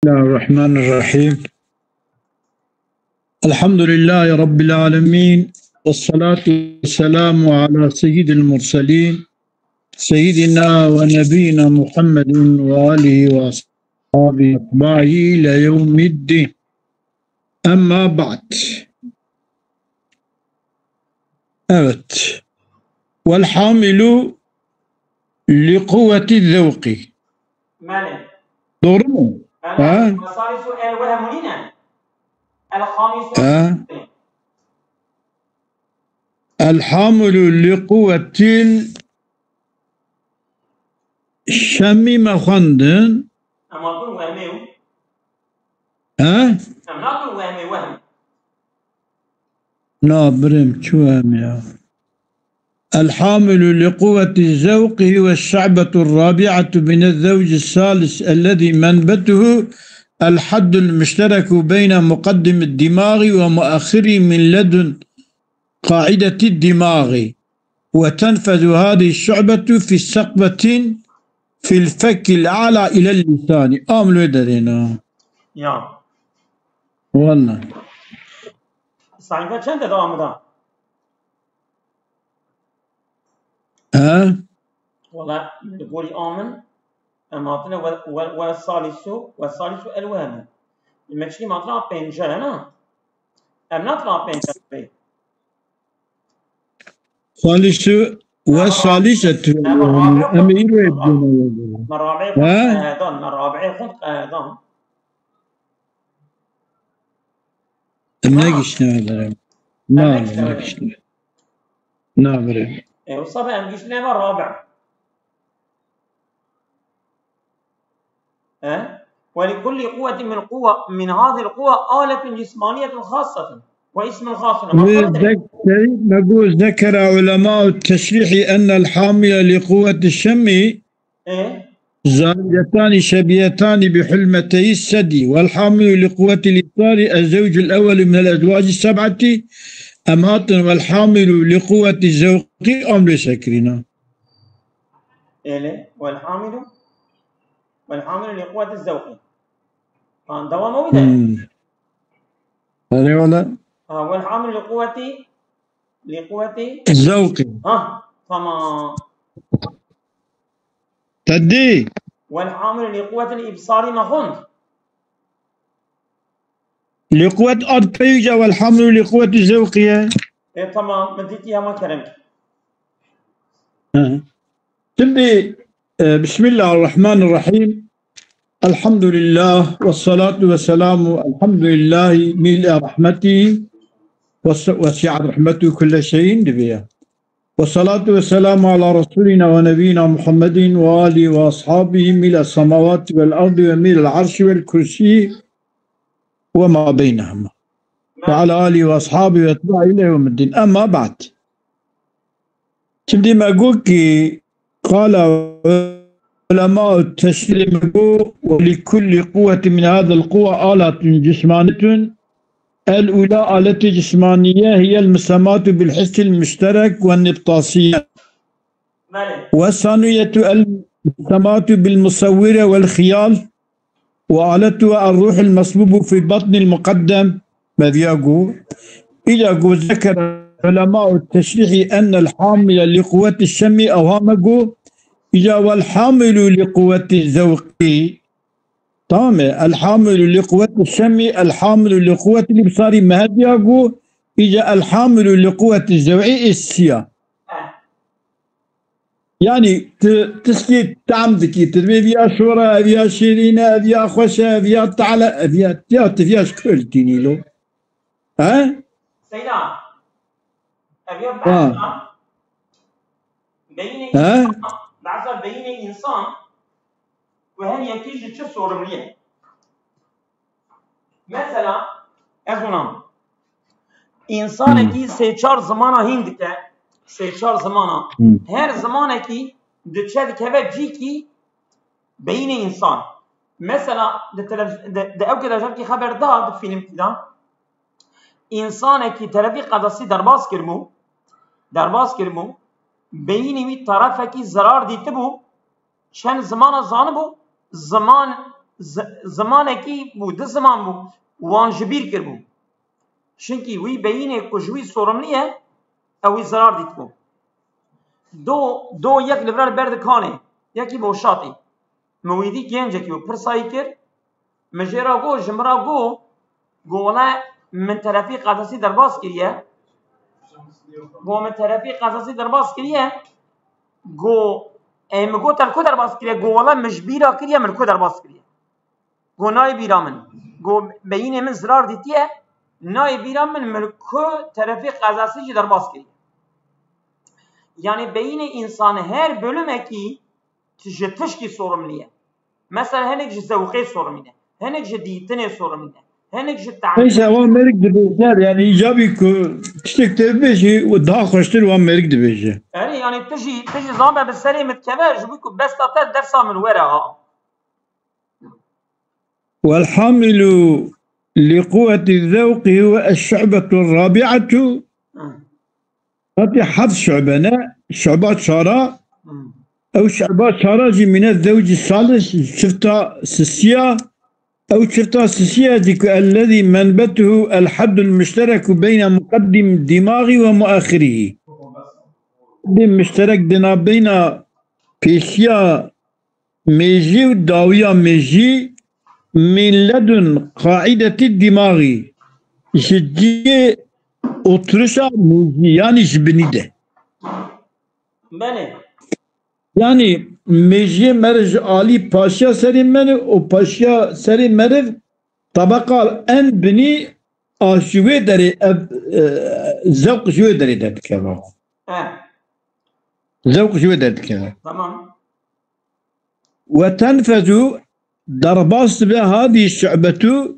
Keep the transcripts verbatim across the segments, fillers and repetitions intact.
بسم الله الرحمن الرحيم. الحمد لله رب العالمين، والصلاة والسلام على سيد المرسلين، سيدنا ونبينا محمد وآله وأصحابه وأتباعه إلى يوم الدين. أما بعد. Evet. والحامل لقوة الذوق. Mane. Doğru mu? Mane. Ha? Masarisu el wehmunine. El hamisu. Ha? الحامل لقوة الشم me xwendin. Em hatun wehmê û. Ha? Em nakin wehmê wehm. Na birêm, çi wehm ya? الحامل لقوة الذوق هو الشعبة الرابعة من الزوج الثالث الذي منبته الحد المشترك بين مقدم الدماغ ومؤخره من لدن قاعدة الدماغ، وتنفذ هذه الشعبة في سقبة في الفك الأعلى إلى اللسان. Amlo derêna. Ya. Vallahi. Sayfa çend de devamı da? He? Wala, li gorî a min, em hatine we, we, we salîsu, we salîsu el wehmî. Me çî hatine a pêncere, na? Em natina a pêncere bê. Salîsu we salîs e tu. Em ê îro ê bidîne. Me rabê xwe qehedan, me rabê xwe qehedan. Em negiştine derem. Na, em negiştine. Na, bire. E, wisa be em giştine ve rabe. E? ولكل قوة من قوة، من هذه القوة آلة جسمانية خاصة واسم خاص. Ve zek-, me got, ذكر علماء التشريح أن الحامل لقوة الشم E? زائدتان شبيهتان بحلمتي الثدي، والحامل لقوة الإبصار الزوج الأول من الأزواج السبعة، em hatin والحامل لقوة الذوق amlo sekirîna. Ele, والحامل، والحامل لقوة الذوق. Ha, devam o muydu? Hmm. Erê wele. Ha, والحامل لقوة، لقوة الذوق. Ha, tamam. Te dî? والحامل لقوة الإبصار me xwend. Li quwet ard peyûca والحامل لقوة الذوق ye. E, tamam, min dîtî, hema kerem. Hı. Şimdi, e, بسم الله الرحمن الرحيم. الحمد لله والصلاة والسلام، الحمد لله ملء رحمته وس-، وسعت رحمته كل شيء dibe. والصلاة والسلام على رسولنا ونبينا محمد وآله وأصحابه ملء السماوات والأرض وملء العرش والكرسي وما بينهما. وعلى آله وأصحابه وأتباعه إلى يوم الدين. أما بعد. Şimdi me got ki قال علماء التشريح me got ولكل قوة من هذه القوى آلة جسمانية. الأولى آلة جسمانية هي المسماة بالحس المشترك والنبطاسية. والثانية المسماة بالمصورة والخيال، وآلتها الروح المصبوب في بطن المقدم. Me viya got. Îca got ذكر علماء التشريح أن الحامل لقوة الشم, ew ha me got. Îca والحامل لقوة الذوق. Tamam e? الحامل لقوة الشم، الحامل لقوة الإبصار me hediya got. Îca الحامل لقوة الذوق ê siya. Yani, tu tişkî tam dikî, tu dibê viya şor e, viya şêrîn e, viya xweş e, viya tehl e, viya, ya tu viya ji ku li tînî lo? He? Seyda, ev ya Ha. behsa beyînê He? insan, behsa beyînê insan ku her yekî ji çi sorumlî ye. Mesela, ez ona, însanekî Hmm. sê çar zimana hîn dike, sê çar zimana. Hmm. Her zimanekî diçe dikeve cîkî beyînê însan. Mesela, di televiz-, di, di ew kê de jevkî xeber da, di fîlmkî de, însanekî telefî qedasî derbas kiribû, derbas kiribû, beyînê wî tarafekî zerar dîtibû, çend zimana zanibû, ziman zi-, zimanekî bû, du ziman bû, wan ji bîr kiribû. Çinkî wî beyînê ku ji wî sorimlî ye, ew wî zirar dîtibû. Do, do yek li vir ber di kanê, yekî boşatî. Min wî dî gencekî û pirsa wî kir. Min jê re got, ji min re got, got, wele min terefî qezasî derbas kiriye. Got, min terefî qezasî derbas kiriye. Got, ê, min got, te li ku derbas kiriye? Got, wele min ji bîra kiriye, min li ku derbas kiriye. Got, nayê bîra min. Got, beyînê min zirar dîtiye, nayê bîra min, min li ku terefî qezasî jî derbas kiriye. Yani beyînê însan her bölümekî ji tişkî sorimlî ye. Mesela hinek ji zewqê sorimî ne, hinek ji dîtinê sorimî ne, hinek ji Neyse, tamî. Wan merik dibêje, yani îcabî ku tiştek te bibêjî û daha xweştir wan merik dibêje. Erê, yani tu jî, tu jî zame bi serê min dikeve, ji bo ku besta te dersa min were ha. والحامل لقوة الذوق هو الشعبة الرابعة. Hı. Hatî heft şu'be ne, şu'ba çara, Hmm. Ew şu'ba çara jî mîne zewcî salis, çifta sisiya, ew çifta sisiya jî ku ellezî menbetuhu el haddul muştereku beyne muqeddim dimagî ve muaxirî. Di muşterek di navbeyna pêşiya mêjî û dawiya mêjî, min ledun qaîdetî dimagî, ji cihê oturişa mêjî, yanî ji binî de. Belê. Yanî mêjiyê meriv ji alî paşiya serê meriv û paşiya serê meriv tebeqa en binî a ji wê derê ev, e, zewq ji wê derê derdikeve. Eh. Zewq ji wê derdikeve. Tamam. Ve tenfezu, derbas dibe, hadî şu'betu,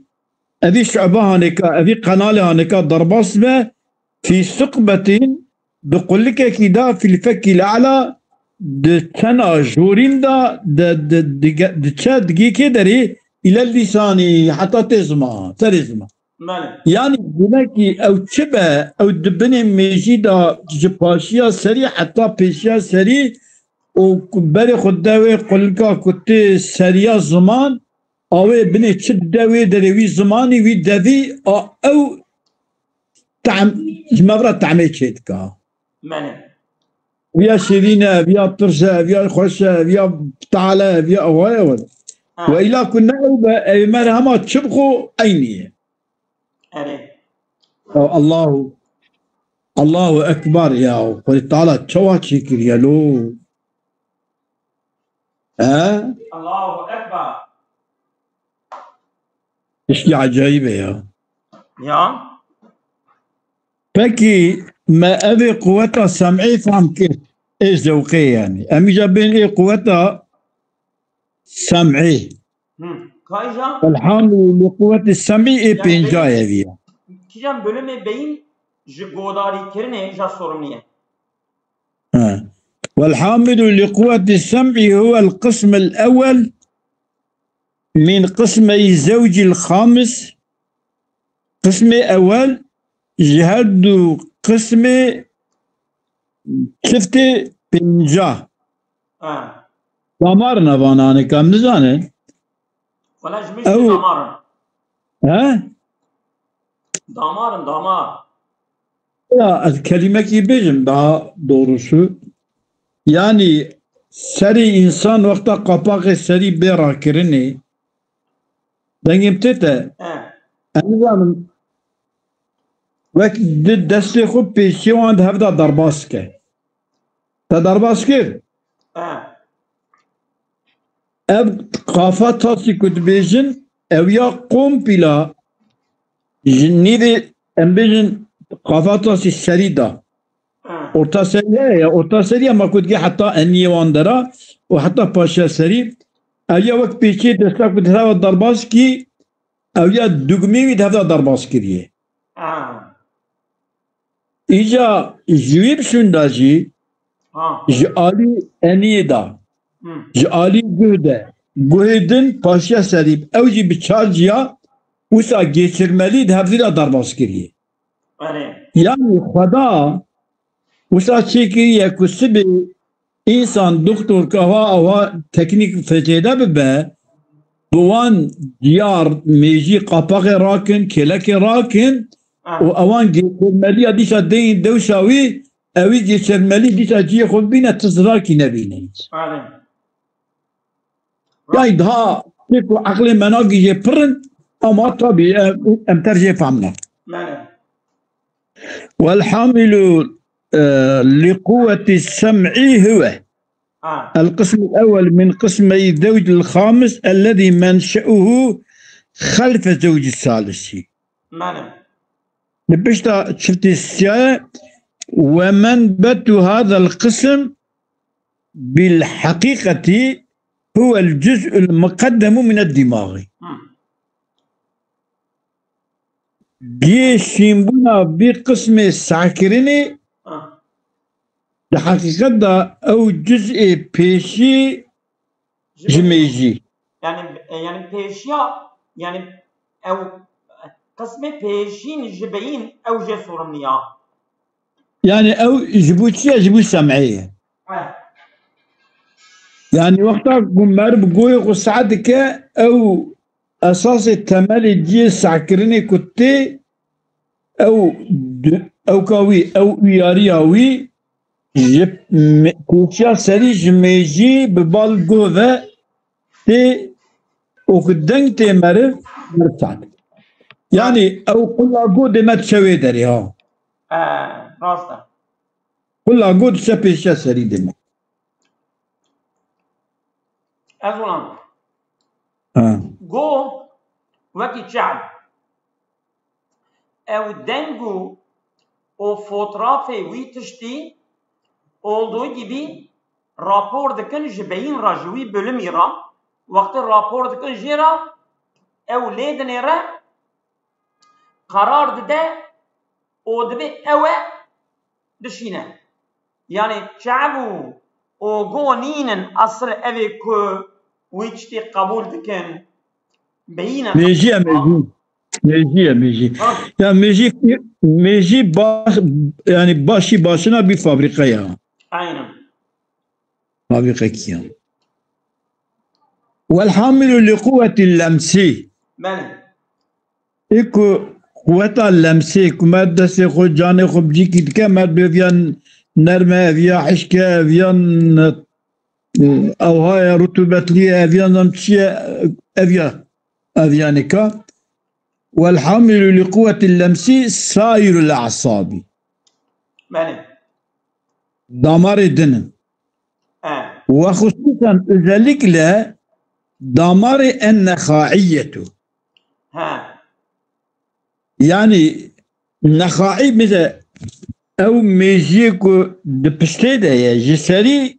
evî şu'be hanêka, evî qenalê hanêka derbas dibe, fî suqbetin, di qulikekî de, fîl fekîl a'la, di çena jorîn de, di, di, di, diçe digê kê derê, île lîsanî, heta tê ziman, serê ziman. Belê. Yanî demekî ew çi be, ew di binê mêjî de ji paşiya serî heta pêşiya serî û ku berê xwe dewê qulika ku tê seriya ziman, a wê binê çi dide wê derê wî zimanî, wî devî, a ew tehm, ji me ve re tehmê çêdika. Belê. Viya şîrîn e, viya tirs e, viya xweş e, viya tal e, viya ewa ye. Ha. Ve îla ku ne ew be, ew me re hema çi bixwe eynî ye. Erê. Ya Allahu, Allahu Ekber ya. Xwedê Teala çawa çêkiriye lo? He? Allahu Ekber. Tiştî ecayîb e ya. Ya. Pekî me evê quweta sem'ê fehm kir. Ê zewqê yani. Em îca bên ê quweta sem'ê. Hı. Kayja? Elhamdülillah, li quwetê sem'î ê Yani pênca beyin, eviya. Kîjan bölümê beyin ji godarîkirinê ja sorumlî ye? He. والحامل لقوة السمع هو القسم الأول من قسمي الزوج الخامس. Qismê ewel ji her du qismê çiftê pênca. Ha. Damar in evan hanêka, em nizanin. Wala ji min jî damar in. He? Damar in, damar. Ya, ez kelimekî bêjim daha doğrusu. Yani serê insan wexta qapaxê serî bê rakirinê, dengê min tê te. He. Ez nizanim, wek di destê xwe pêşiyê wan di hev de derbas ke. Te derbas kir? He. Ev qafa tasî ku dibêjin, ew ya kompîla ji nîvê, em bêjin, qafa tasî serî da. He. Orta serî heye ya, orta serî ama ku digê heta eniyê wan dera û heta paşiya serî. Ev ya wek pêçiyê desta ku di hev de derbas kî, ew ya dugmê wî di hev de derbas kiriye. Ha. Îca ji wî biçûn de jî, ha, ji alî eniyê de, hı, ji alî guh de, guhê din paşiya serî, ew jî bi çar ciya wisa geçirmelî di hevdî de derbas kiriye. Erê. Yanî Xweda wisa çêkiriye ku sibê însan doktor ka wa awa teknîk fetêde bibe, bi wan diyar mêjî qapaxê rakin, kêlekê rakin, Ah. û ewan gêçermeliya dîsa deyên dewsa wî, ewî gêçermelî dîsa cihê xwe bîne, tu zirakî nebîne. Belê. Yay daha tê ku eqlê me nagihîje pir in, ama tabî em, em ter jê fehm nakin. Belê. والحامل، آه، لقوة السمع هو Ah. القسم الأول من قسمي الزوج الخامس الذي منشأه خلف الزوج الثالث. Belê. Li pişta çiftî siyah, ومنبت هذا القسم بالحقيقة هو الجزء المقدم من الدماغ. Hmm. Cihê şînbûna vî qismê sehkirinê Ah. di heqîqet de ew ciz'ê pêşî ji mêjî. Yani, yani pêşiya, yani ew qismê pêşîn ji beyîn ew jê sorumliya. Yani ew ji bo çi ye? Ji bo sem'ê ye. Eh. Yani wexta ku meriv goyê xwe seh dike, ew esasê temelê cihê sehkirinê ku tê, ew di-, ewka wî, ew uyariya wî ji me-, pêşiya serî ji mêjî bi bal guh ve tê û ku deng tê meriv, meriv seh dike. Yani ew qula guh dê me diçe wê derê ha. E, rast e. Qula guh diçe pêşiya serî dê me. Ez olan. Ha. Guh wekî çev. Ew deng û, û fotrafê wî tiştî olduğu gibi rapor dikin ji beyîn re, ji wî bölümî re. Wextê rapor dikin jê re, ew lê dinêre, qerar dide û dibê ew e dişîne. Yani çev û, û guh nînin esil evê ku wî tiştê qebûl dikin. Beyîne. Mêjî ye, mêjî. Mêjî ye, mêjî. Ha. Ya mêjî, mêjî baş, yani başî başina bir fabrika ya. Aynen. Fabrikekî ya. والحامل لقوة اللمس. Belê. Ê ku quweta lemsê, ku me destê xwe, canê xwe bi cîkî dike, me dibê ev ya nerm e, ev ya hişk e, ev ya n-, ewha ye, rutubetli ye, ev ya nizam çi ye, ev ya, ev ya nika. والحامل لقوة اللمس سائر الأعصاب. Belê. Damarê din in. He. Ve hususen, özellikle damarê en-nexaiyetu. He. Yani nexai, mesela ew mêjiyê ku di piştê de ye, ji serî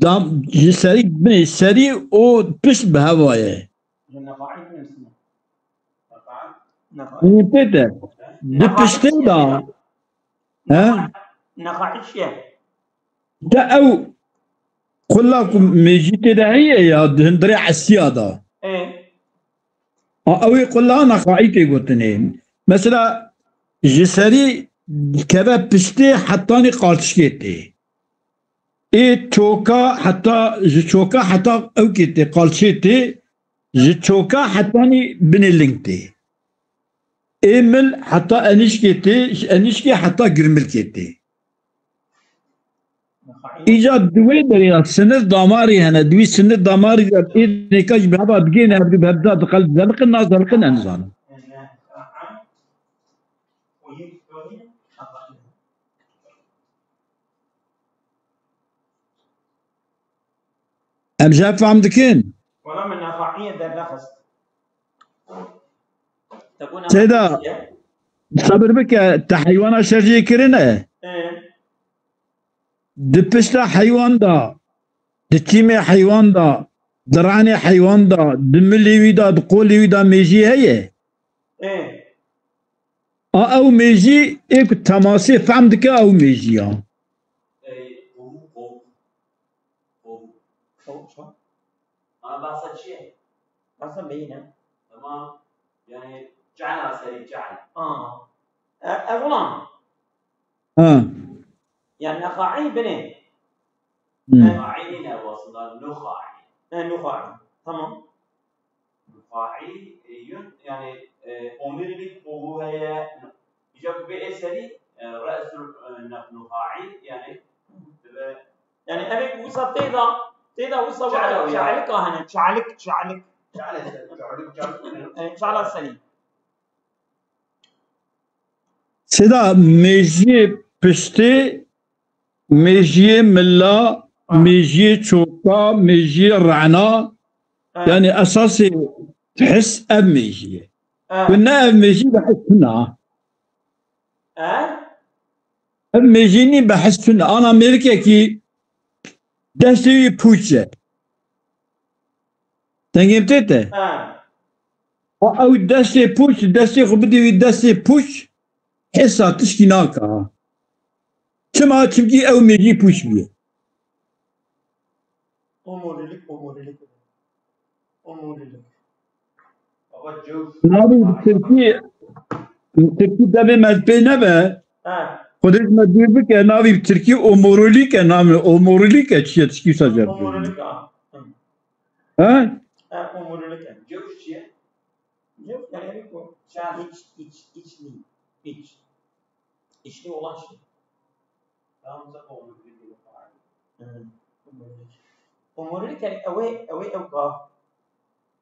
dam-, ji serî binê serî û pişt bi heva ye. Ji nexai ne misin? Nexai? Nexai. Hûn pê de. Di piştê de. He? Nexai çi ye? De ew qula ku mêjî tê de heye ya, di hundirê esiya de. Ê. A, ew ê qula nexaî tê gotinê. Mesela ji serî dikeve piştê hetanî qalçikê tê. Ê çoka heta, ji çoka heta ewkê tê, qalçê tê, ji çoka hetanî binê ling tê. Ê mil heta enîşkê tê, ji enîşkê heta girmilkê tê. Îca di wê derê ya sinir damarî hene, di wî sinir damarî de ê nêka jî bi heva digihên hevdû bi hevdû diqel-, zeliqin, nazeliqin, em nizanin. Em jê fehm dikin? Wala min nexaîyê dernexist. Te got Seyda, nexaîyê? Sebir bike, te heywana şerjê kirine? Ê. Di pişta heywan de, di çîmê heywan de, di ranê heywan de, di milê wî de, di qolê wî de mêjî heye? Ê. A ew mêjî ê ku temasê fehm dike ew mêjî ya. Ey, qovû, qovû. Qovû. Qovû çi? Ana behsa çi ye? Behsa beyîn e. Tamam. Yani ce'la serî ce'l. A. E, ev olan. Ha. Yani nexaî binê. Hmm. Nexaî nîne ew aslında, nuxaî. E, nuxaî. Tamam. Nuhaî, e, yun, yani, e, omurilik kovu heye, îca ku bê ê serî, e, re'sul, e, ne-, nuhaî, yani, dibe Yani, ev ê ku wisa tê de, tê de wisa çala wisa ya. Çalika hene, çalik, çalik. Çala ser, çalik, çalik. E, çala serî. Sêda mêjiyê piştê, mêjiyê mila, ha, mêjiyê çoka, mêjiyê rena. Ha. Yani esasê his ev mêjiyê. Ha. Ku ne ev mêjî behs tune. Ha? Ev mêjî nî behs tune. Ana mêrikekî destê wî pûç e. Dengê min tê te? Ha. Û ew destê pûç, destê xwe bidî wî destê pûç, hêsa tişkî naka. Çima? Çimkî ew mêjî pûç bûye. Omurilik, omurilik. Omurilik. Baba, cewf. Navê bi tirkî, tirkî devê me pê nebe. Ha. Xwedê ji me dûr bike, navê bi tirkî omurilik e, navê omurilik e, çi ye, tişkî wisa cevf. Omurilik, ha. Hı. Ha? Ha, omurilik e. Cewf çi ye? Cewf yani ku çan iç, iç, iç nî. İç. İçli olan şey. Tam da omurilik. Hı. Omurilik yani ew ê, ew ê ew ka.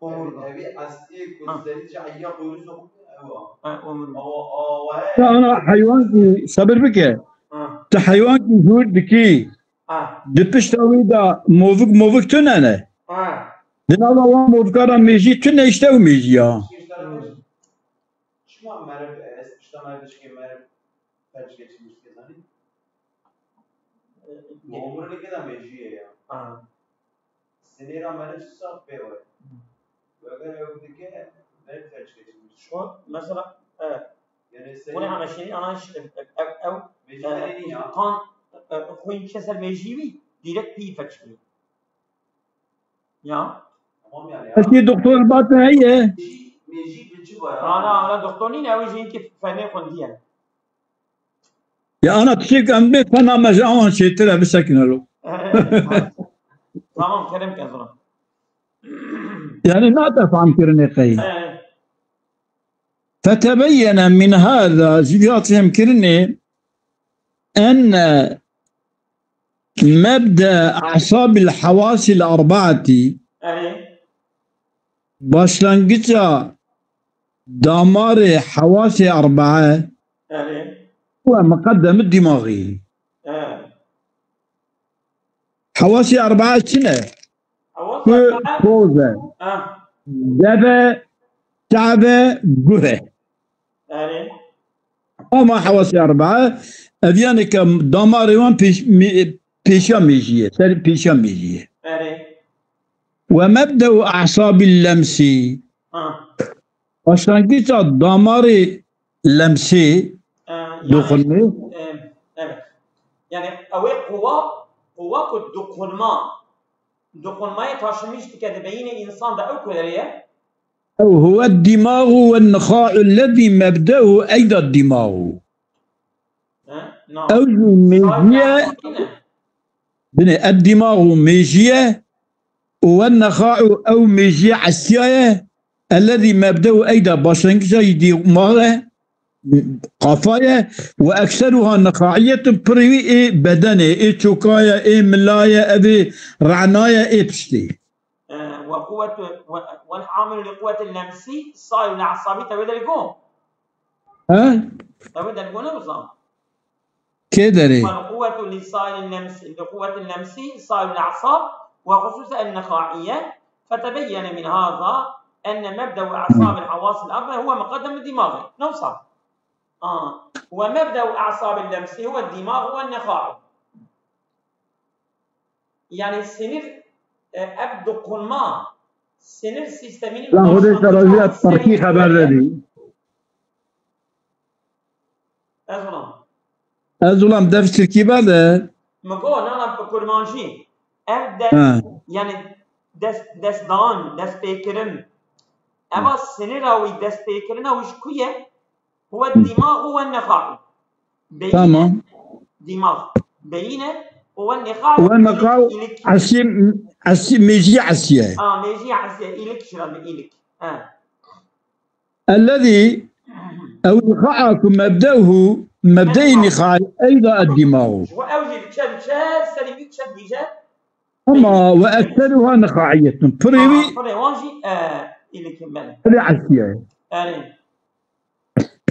Omur- Ev, ev ê eslî ku, ha, serî çayiya quyruğu sokup ew a. Ha, omurilik. Awa, awa, he. Te ana heywankî, sebir bike. Ha. Te heywankî hûr dikî. Ha. Di pişta wî de movik movik tune ne. Ha. Di nava wan movika de mêjî tune, işte ew mêjî ya. Çima meriv, ez pişta me dişkê meriv felç geçirmiş dike zanî? E, e, omurilik de mêjî ye ya. Ha. Sinêra meriv saf pê we. Weke ew dike, meriv felç geçirmiş. Şu an mesela, e, yani hûn ê heme şêrî ana iş, e, e, ew, ew, mêjî e, tenê nî ya. Kan, e, xwîn çe ser mêjî wî, direkt pî felç kirî. Ya. Tamam yani ya. Peki doktor bate heye? Mêjî, mêjî bi çi var ya? Ana, ana doktor nîne, ew jî hinkî fenê xwendî ye. Ya ana tiştek em bê fena me ji awan çêtir e, bisekine lo. Tamam, kerem ke zora. Yani nate fam kirinê qey. He. Fetebeyyene min hâzâ, ji vî hat fêhmkirinê, enne mebde e'sâbil hewâsil erbaetî, erê, başlangiça damarê hewasê erbaa, erê, huwe miqeddemi dîmaxî. He. Hewasê erbaa çi ne? Hewasê ku erbaa, poz e, ha, dev e, çav e, guh e. Erê. Ama hewasê erbaa, ev yani ke damarê wan pêş-, mê-, pêşiya mêjî ye, ser pêşiya mêjî ye. Erê. Ve mebde'u e'sabil lemsî. Ha. Başlangîça damarê lemsê, e, yani, dokunma. E, evet. Yani ew ê quwa, quwa ku dokunma, dokunmayê taşımış dike di beyînê însan de ew ku derê ye? Ew huwe dîmaxu ve nixa'u lezî mebde'u eyda dîmaxu. He? Na. Ew jî mêjî ye. Sahip ne? Binê ed dîmaxu mêjî ye. Û wen nexa'u ew mêjiyê esiya ye, ellezî mebde'u eyda başlangîca yî dîmax e, qafa ye, ve ekseruha nexa'iyetin pirî wî ê bedenê, ê çoka ye, ê mila ye, ev ê re'na ye, ê piştê. E, ve quwwetu, ve, vel amilu li quwwetil lemsî, sa'irul e'sabi te wê derê got. He? Te wê derê got ne bizam. Kê derê? والقوة لصائر اللمس، لقوة اللمس صائر الأعصاب وخصوصا النخاعية، فتبين من هذا أن مبدأ أعصاب الحواس الأربع هو مقدم الدماغ. نفسه. آه. ومبدأ أعصاب اللمس هو الدماغ والنخاع. Yani sinir, e, ev dokunma, sinir sisteminin lan xwedê başlangıcı te rajî ya hissediyor. Tirkî xeber vedî. Ez ulam. Ez ulam dev tirkî berde. Mi got, nana bi kurmancî. Ev de, ha, yani dest, destdan, destpêkirin. Eva sinira wî, destpêkirina wî ji ku ye? Huwe dîmax û we nexax. Beyin e, tamam, dîmax. Beyin e û we nexax. We nexax, îlik. Esî, esî, mêjî esî ye. A, mêjî esî ye, îlik şira bi îlik. Ha. Ellezî, ew nixa'a ku mebde'uhu, mebde'î nixaî, eyda eddîmaxu. Ji bo ew jî diçe, diçe, serî wî diçe dîje. Ama ve ekseruha nixaiyetun. Pirê wî, pirê wan jî, e, îlikî, belê, pirê esî ye. Erê.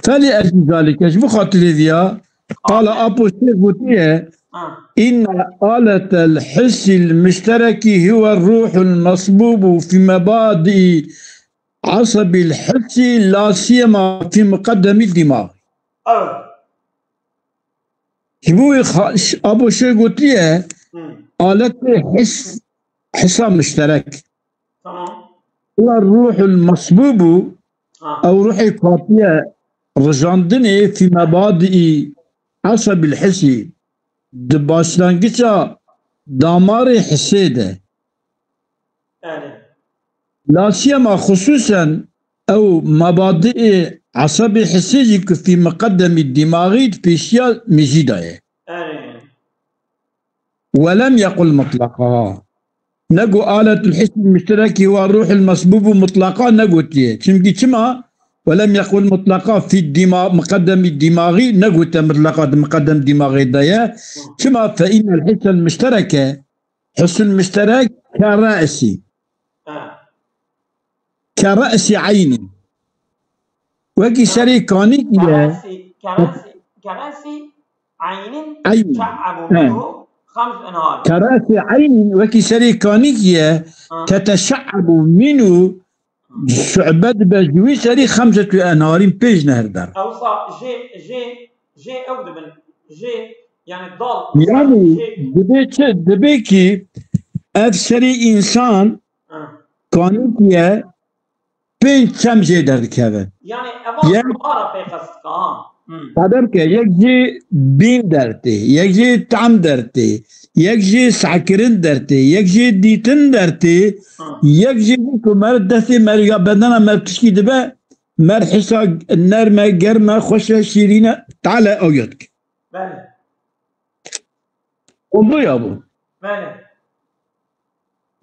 Felî eclî zalike, ji bo xatirê vî ya, qala Apo Şêx gotiye, ha, inne aletel hissil müşterekî huwe ruhul mesbubu fi mebadî asabil hissi la siyema fi muqeddemî dimağ. Evet. Ji bo wî xa-, ş-, Apo Şêx gotiye, hı, aletê his, hisa müşterek. Tamam. Huwe ruhul mesbubu, ha, ew ruhê ku hatiye rijandinê fi mebadî asabil hissi, di başlangiça damarê hisê de. Erê. La siyema xusûsen ew mebadiê esebê hisê jî ku fî miqedemî dîmaxî di pêşiya mêjî de ye. Erê. Welem yequl mutlaqa. Negot aletul hissil müşterekî wa ruhul mesbûb û mutlaqa negotiye. Çimkî çima? Welem yequl mutlaqa fî dîma-, miqedemî dîmaxî negote mutlaqa di miqedem dîmaxê de ye. Çima? Fe innel hissel müştereke Hissul müşterek ke re'sî. Ha. Ke re'sî eynî. Wekî serê kanîkî ye. Ke re'sî, ke re'sî, ke re'sî eynin. Eyn. Şe'ebu, he, minhu xems enhar. Ke re'sî eynî wekî serê kanîkî ye. Ha. Teteşe'ebu minhu. Şu'be dibe ji wî serî xemsetu enharîn pênc nehr der. Ewsa jê, jê, jê ew dibin. Jê, yani dal. Yani jê. Dibe çi? Dibe ki ev serî însan, ha, kanîkiye pênc çem jê derdikeve. Yani eva ye-, ara pê qest dike, ha. Hmm. Qeder ke yek jê bîn dertê, yek jê tam dertê, yek jê sehkirin dertê, yek jê dîtin dertê, ha, yek jê ku mer destê mer ya bedena mer tişkî dibe, mer hisa nerme, germe, xweşe, şîrîne, tale ew ya dike. Belê. Oldu ya bu. Belê.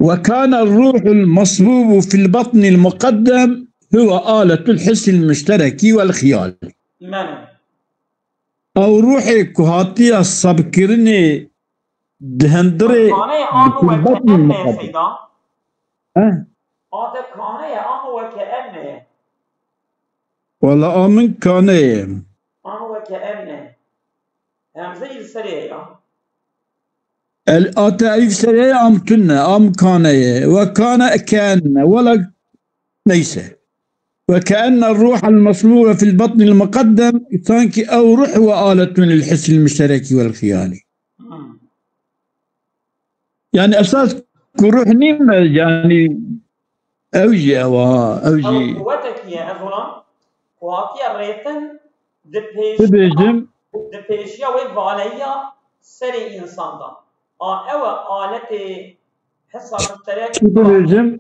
Ve kâne ruhul masbûbu fil batnil muqeddem huve aletul hissil müştereki vel xiyali. Belê. Ew ruhê ku hatiye sebkirinê di hundirê. Kaneyê a min weke enne ye, Seyda. He? A te kaneyê a min weke enne ye. Wala a min kaneyê. A min weke enne. Hemze î li serê ye ya. El a te î li serê ye, a min tune, a min kaneyê. Ve kane kenne. Wala neyse. Ve keenne ruhel meslûbe fil batnil muqeddem, sanki ew ruh ve aletun lil hissil müştereki vel xiyali. Hmm. Yani esas ku ruh nîme, yani ew jî ew ha, ew jî. Ew quwetekî ye, ez ona ku hatiye rêtin di pêş-, bibêjim, di pêşiya wê valeyiya serê însan de. A, ew e aletê hesa müşterek. Çi bibêjim?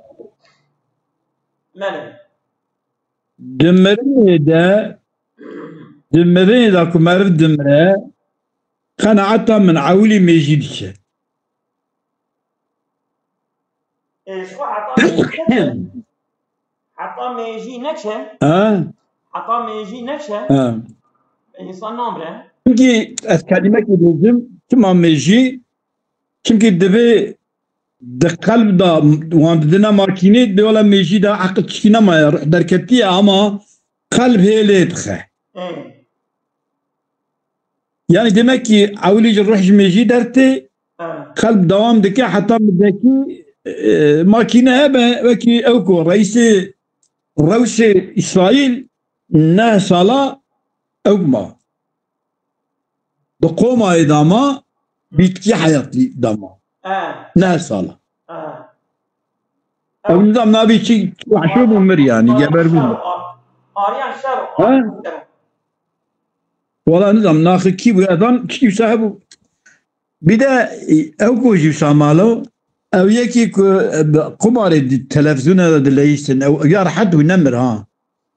Mele. Di mirinê de, di mirinê de ku meriv dimire, qenaeta min ewilî mêjî diçe. E, ji xwe heta mêjî neçe. Heta mêjî neçe. Ha? Heta mêjî neçe. Ha. Însan namire. Çimkî ez kelimekê dibêjim, çima mêjî? Çimkî divê di qelb de wan didine makînê, divê wela mêjî de eqil tişkî nemaye, ruh derketiye ama qelb hê lê dixe. Ê. Yani demek ki ewilî ji ruh ji mêjî dertê, ha, qelb dewam dike heta midekî, e, makîne hebe, wekî ew ku reîsê rewşê Îsraîl neh sala ew ma. Di qomayê de ma, bitkî heyatî de ma. He. Neh sala. He. Ew nizam nabî çi, çi wehşo bû, mir yani, geber bû. Ariyan şer. He? Wala nizam naxikî bû, ezan çi wisa hebû. Bir de, e, ew ku jî wisa malo, ew yekî ku, e, bi qumarê di televizyona de dileyîstin, ew ya rehet bû, nemir ha.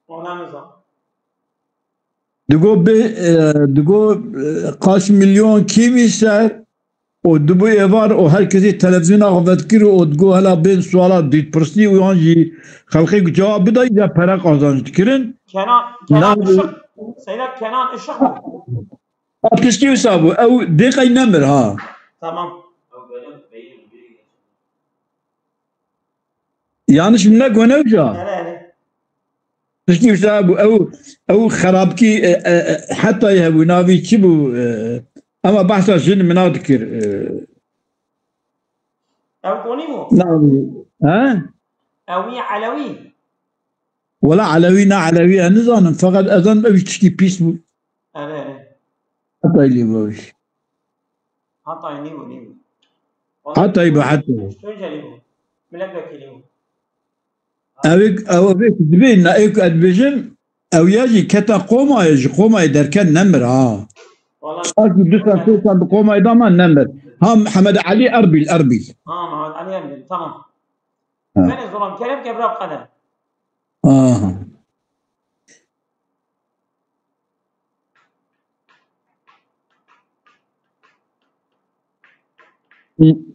Ona nizam. Digo bi, e, digo, e, kaç milyon kî wî ser, û dibû êvar û her kesê televîzyona xwe vedikir û digot hela bên suala dîtpirsî û yan jî xelkê ku cewab bida, îca pere qazanc dikirin. Kenan, Kenan Nav- Işık. Seyda Kenan Işık mı? Ha, tiştî wisa bû. Ew dê qey nemir ha. Tamam. Yanlış min nekone wisa. Hele hele. Tiştî wisa bû. Ew, ew xerabkî, e, e, e, hetayê hebû, navî çi bû? E, ema behsa jin min a dikir. E, Ew konî bû? Navî, he? Ew yê Elewî. Wela Elewî ne Elewî, ez nizanim. Feqet ez zanim ew tiştî pîs bû. Erê, erê. Hetayî lê bû ew jî. Hetayî nîbû, nîbû. Hetayî bû, hetayî. Tunceli bû. Milletvekilî bû. Ew ê, ew ê ku dibê, na ê ku ez dibêjim, ew ya jî keta Qomayê, ji Qomayê derket nemir ha. Wala Çar ku du sal, sê sal bi Qomayê de ma nemir. Ha, Mihemed Elî Erbîl, Erbîl. Ha, Mihemed Elî Erbîl, tamam. Ha. Bene zolam kerem ke bira qede. Aha.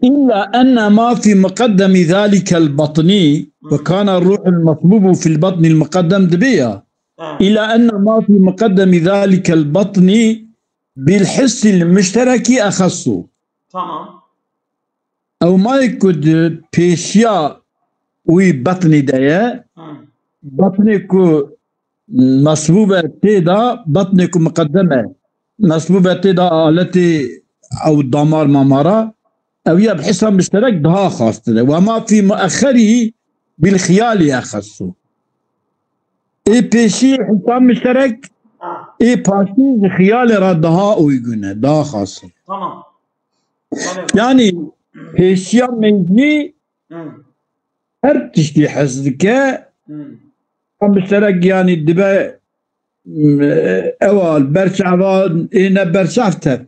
إلا أن ما في مقدم ذلك البطن، وكان الروح المصبوب في البطن المقدم دبيا. Ha. إلا أن ما في مقدم ذلك البطن بالحس المشترك أخص. Tamam. Ew mayê ku di pêşiya wî betnî de ye, Hı. betnê ku mesbûb e tê de, betnê ku miqedem e, mesbûb e tê de aletê ew damar mamara, ew ya bi hisa muşterek daha xastir e. Wema fî muexerî bil xiyalî exesu. Ê pêşî hisa muşterek, Ha. ê paşî ji xiyalê re daha uygun e, daha xas e. Tamam. Yanî pêşiya meyzî Hı. her tiştî hes dike. Hı. Muşterek yanî dibe, m-, ewa berçava ê ne berçav te.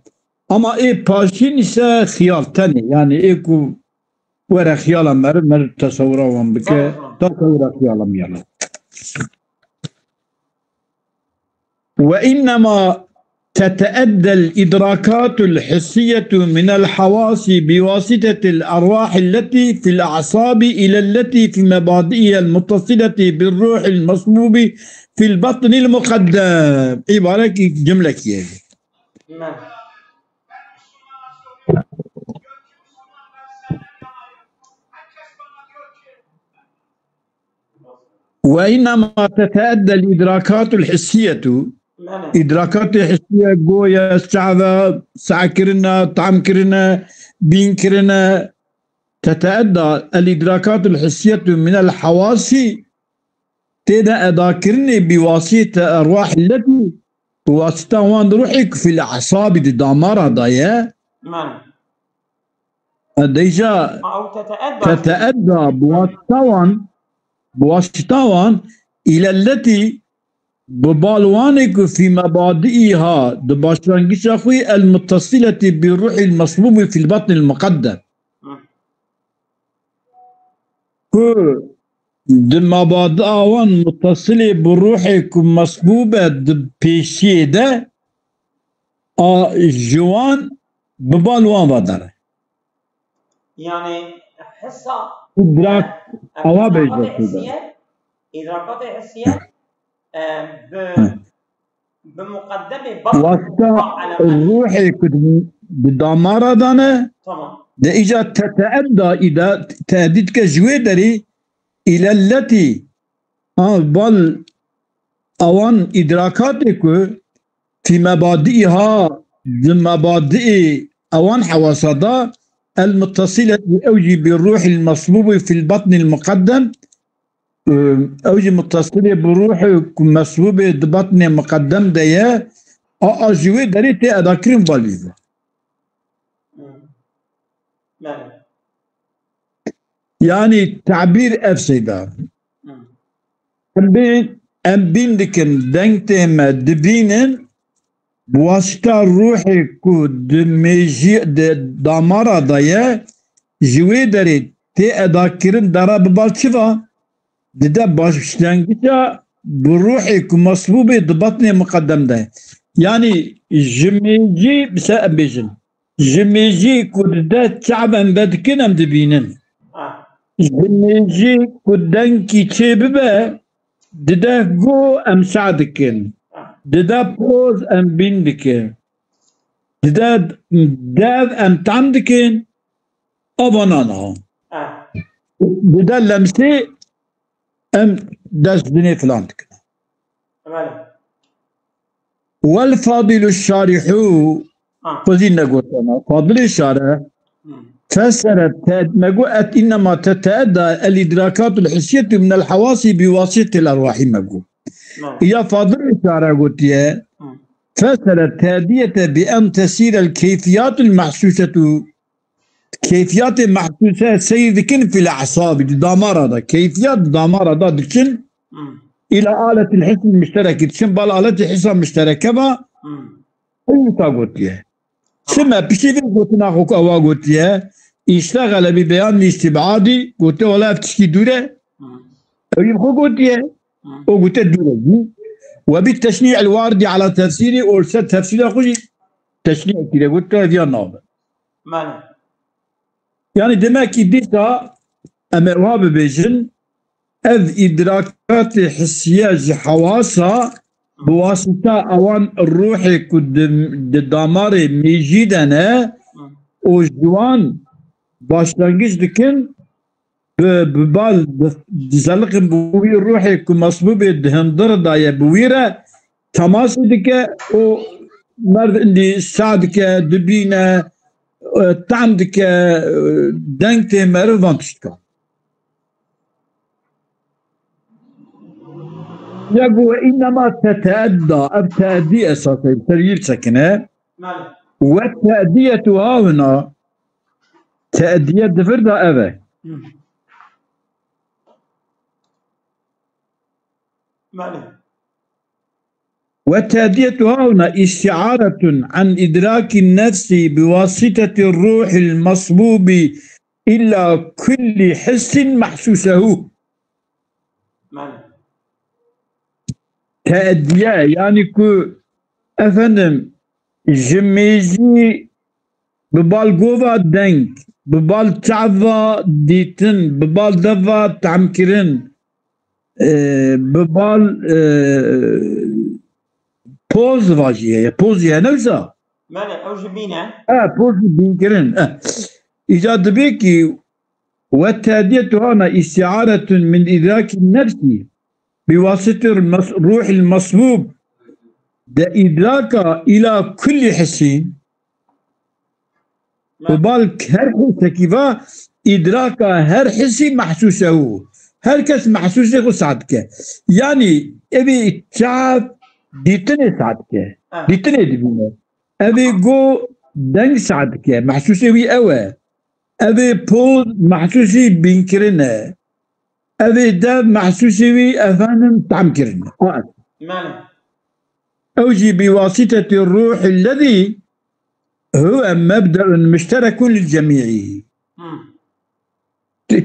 Ama ê paşîn ise xiyal tenê. Yanî ê ku were xiyala mer, mer tesewira wan bike. Tamam, tamam. Tesewira xiyala miyana. وإنما تتأدى الإدراكات الحسية من الحواس بواسطة الأرواح التي في الأعصاب إلى التي في مبادئها المتصلة بالروح المصبوب في البطن المقدم. عبارة جملة كيف؟ وإنما تتأدى الإدراكات الحسية. Belê. Îdrakatê hisiye, goye, çava, sehkirine, tamkirine, bînkirine, teteedda el îdrakatul hisiyetu minel hewasî, tê de edakirinê bi wasîte erwahî letî, bi wasîta wan ruhê ku fil esabî di damara de ye. Belê. Deyca Ma ew teteedda. Teteedda bi wasita wan, bi wasita wan îleletî bi bal wanê ku fî mebadiîha di başlangîça xwe el muttasileti bi ruhîl meslûbî fîl batnîl muqeddem. Hı. Ku di mabadi'a wan muttasilê bi ruhê ku meslûb e di pêşiyê de a ji wan bi bal wan ve dere. Yani hissa, Îdrak, e, e, ewa îdrakatê bêje hissiye, îdrakatê hissiye, e, bi, Hı. bi muqeddemê bab Wasita ruhê ku di, di damara dane, Tamam. de îca teteedda îda teedî dike ji wê derî îleletî a bal awan îdrakatê ku fî mebadiîha di mebadiî ewan hewasa da el muttasilet bi ew jî bi ruhîl meslûbî fîl batnîl muqeddem, ew jî muttasilê bi ruhê ku meslûbê di batnê muqeddem de ye, a, a ji wê derê tê edakirin balî ve. Belê. Yanî tabîr ev seyda. Hı. Em bîn, em bîn dikin, deng tê me dibînin, bi wasita ruhê ku di mêjî, di damara de ye, ji wê derê tê edakirin dara bi bal çi va? Dide başlangîça bi ruhê ku meslûbê di batnê muqeddem de ye. Yanî ji mêjî bi se em bêjin. Ji mêjî ku dide çav em vedikin, em dibînin. Ah. Ji mêjî ku dengkî çê bibe, dide go em şa dikin. Ah. Dide poz em bîn dikin. Dide dev em tam dikin. Ava nana. Ah. Dide lemsê em dest dinê filan dikin. Bele. Wel fadilu şarihû, Ha. Xwezî negotana. Fadilê şare. Hmm. Fesere te-, me got et innema teteedda el idrakatul hissiyetü minel havasi bi wasitetil erwahi me got. Ha. Ya Fadilê şare gotiye. Hmm. Fesere tediyete bi en tesirel keyfiyatul mahsusetu. Keyfiyatê mahsuse seyr dikin fil asabî, di damara da. Keyfiyat di damara da diçin. Hmm. Îla aletil hissil müştereki diçin. Bal aletê hissa müştereke va. Hmm. Ew wisa gotiye. Çime piştî vê gotina xwe ku ewa gotiye, îştexele bi beyan îstibadî, gote wala ev tişkî dûr e. Hmm. Ew yê xwe gotiye. Hmm. O gote dûr e. Ve bi teşnî el wardî ala tefsîrî, û li ser tefsîra xwe jî teşnî kire, gote ev ya nabe. Mane. Yani demek ki dîsa em ê wiha bibêjin, ev îdrakatê hissiye ji hewasa bi wasita ewan ruhê ku di, di damarê mêjî de ne û ji wan başlengiç dikin, bi, bi bal di, dizeliqin bi wî ruhê ku mesbûbê di hindir de ye bi wî re temasê dike û merv indî sa dike, dibîne, e, tam dike, e, deng tê meriv van tiştkan. Ya got, "Innema teteedda", ev teedî esas e, ser yîr çekine. Male. Ve teediyetu hahuna, teediye di vir de ev e. Hı. Male. Ve teediyetu hahuna isti'aretun an idraki nefsi bi vasiteti ruhil masbubi ila kulli hissin mahsusehu. Mane. Teediye, yani ku, efendim, ji mêjî bi bal gova deng, bi bal çava dîtin, bi bal deva tamkirin, e, bi bal, e, poz vajî heye, poz jî hene wisa? Mane, ew jî bîn e. E, poz jî bînkirin. E. Îca dibê ki ve teediyetu hahuna isti'aretun min idraki nefsi bi wasitî mas-, ruhil masbûb de idraka ila kulli hissin. Û bal her hisekî va îdraka her hisî mehsûsehu. Her kes mehsûsê xwe sah dike. Yanî evê çav dîtinê sah dike. Ha. Dîtinê dibîne. Evê go deng sah dike. Mehsûsê wî ew e. Evê poz mehsûsî bînkirin e. Evê dev mehsûsê wî efendim tam kirin. Mane. Ew jî bi wasiteti ruhillezî huve mebdeun müşterekun lil cemîî. Hmm.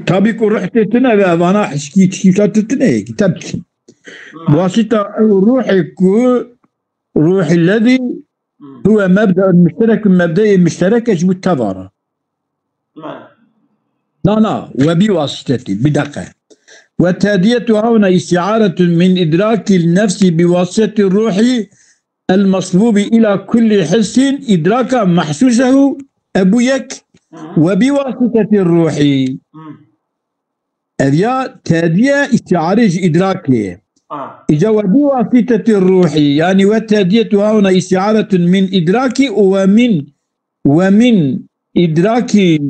Tabî ku ruh tê tune ve evana hişkî tişkî tune yekî, tabii ki. Hmm. Wasita ew ruhê ku ruhillezî Hmm. Huve mebdeun müşterekun, mebdeyê müşterek e ji bo tevara. Mane. Na, na, ve bi wasiteti, bir dakika. Ve tediyetu havna isti'aretun min idrakil nefsi bi wasiteti ruhi el masbubi ila kulli hissin idraka mahsusehu, ebu yek, Hı. Ve bi wasiteti ruhi. Hı. Ev ya tediye îstiare ji îdrakê ye. Ha. Îca we bi wasîtetî ruhî, yanî we tediyetu hawna îstiaretun min îdrakî û we min, we min îdrakî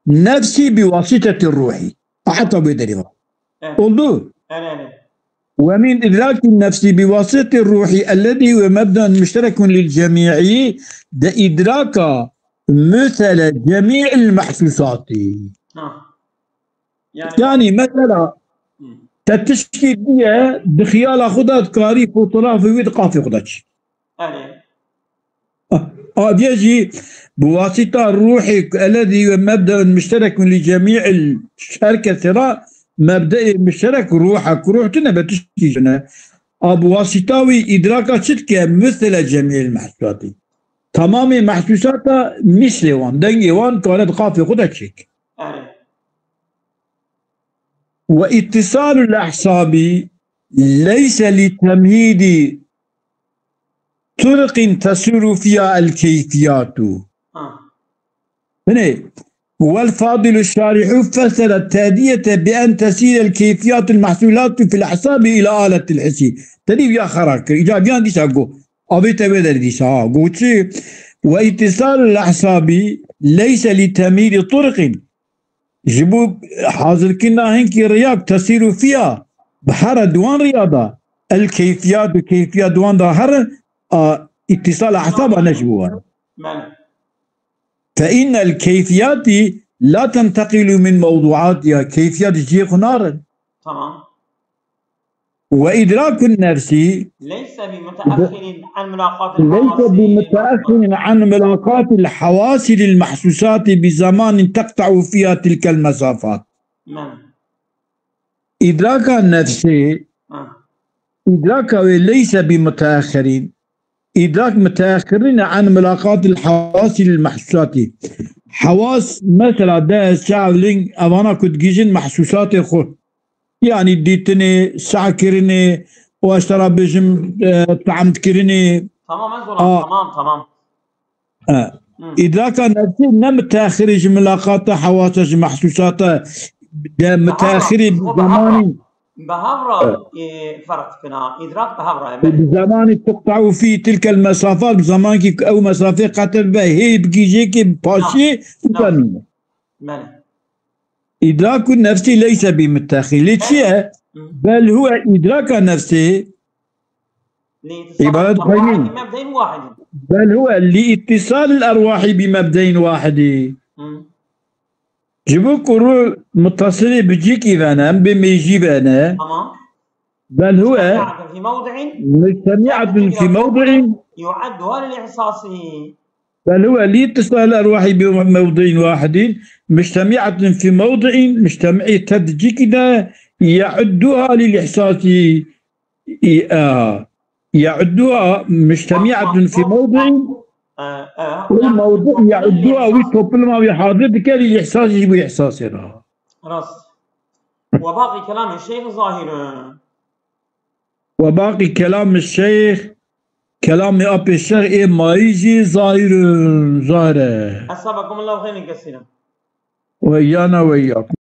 nefsî bi wasîtetî ruhî. Heta wê derê va. Evet. Oldu? Evet, evet. Ve min îdrakî nefsî bi wasîtetî ruhî ellezî huve mebdaun muşterekun lil cemîî de îdraka musele cemî'il mehsusatî. Ha. Yani, yani mesela, hı, te tişkî diye di xiyala xwe de dikarî fotoğrafê wî di qafê xwe de çî. Erê. A diye jî bi wasîta ruhê ku elezî ve mebdeun müşterekun li cemî'il, her kesê ra mebdeê müşterek ruh e, ku ruh tune be tişkî jine. A bi wasîta wî îdraka çi dike? Misle cemî'il mehsulatî. Tamamê mehsûsata mislê wan, dengê wan kare di qafê xwe de çêk. Erê. Ve ittisalul ehsabi leyse li temhîdî turqin tesûru fiya el keyfiyatu. Ha. Binê, والفاضل الشارح فسر التهدئة بأن تسير الكيفيات المحصولات في الأعصاب إلى آلة الحس. Tenî viya xera kir. Îca viyan dîsa got. Avê te wê derê dîsa. Ha, got çi? وإتصال الأعصاب ليس لتمهيد طرق. Ji bo hazirkirina hinkî riya tesîr û fiya bi here di wan riya da. El keyfiyat û keyfiya di wan da here a îtîsal ehsaba ne ji bo wan. Belê. فإن الكيفيات لا تنتقل من موضوعاتها. Keyfiyat ji cihê xwe narin. Tamam. وإدراك النفس ليس بمتأخر عن ملاقاة ليس الحواس بمتأخر عن ملاقاة الحواس للمحسوسات بزمان تقطع فيها تلك المسافات. Belê. Îdraka nefsê, Ha. Îdraka wê leyse bi mutaexirîn. Îdrak mutaexirîn an milaqatil hawasi lil mehsusatî. Hewas, mesela dest, çav, ling, evana ku digihîjin mehsusatê xwe. Yanî dîtinê, sehkirinê, û ez te re bêjim, e, teemdkirinê. Tamam, ez ona, A. tamam, tamam. E, Hı. Îdraka nefsî ne mutaexirî ji milaqata hewasa, ji mehsusata, de mutaexirî bi zemanî. Bi hev re, e, ferq dikina. Îdrak bi hev re ye, belê. Bi zemanî tuqta'u fî tilkel mesafat, bi zemankî ku ew mesafê qet dibe, hê bi gîjekê, bi paşiyê, Tamam. û Tamam. temîne. Belê. Îdraku nefsî leyse bi mutaexir. Lê çi ye? Hı. Bel huwe îdraka nefsî. لإتصال إبارة الأرواح بمبدأ واحد. بل هو لاتصال الأرواح بمبدأ واحد. Hı. Ji bo ku ruh mutasilê bi cîkî ve ne, em bê mêjî ve ne. Tamam. بل هو مجتمعة في موضع مجتمعة في موضع يعدها للإحساس. بل هو لاتصال الأرواح بموضع واحد، مجتمعة في موضع، مجتمعية تدجيكدا، يعدها للإحساس. Ê, aha. يعدها مجتمعة في موضع. Ee, ee, Wî mewdu يعدها, wî topluma wî hazir dike, lil ihsasî, ji bo ihsasê re. Rast. وباقي كلام الشيخ ظاهر. وباقي كلام الشيخ, kelamê apê şêx ê mayî jî zahir, zahir e. أثابكم الله خيرا كثيرا. وإيانا وإياكم.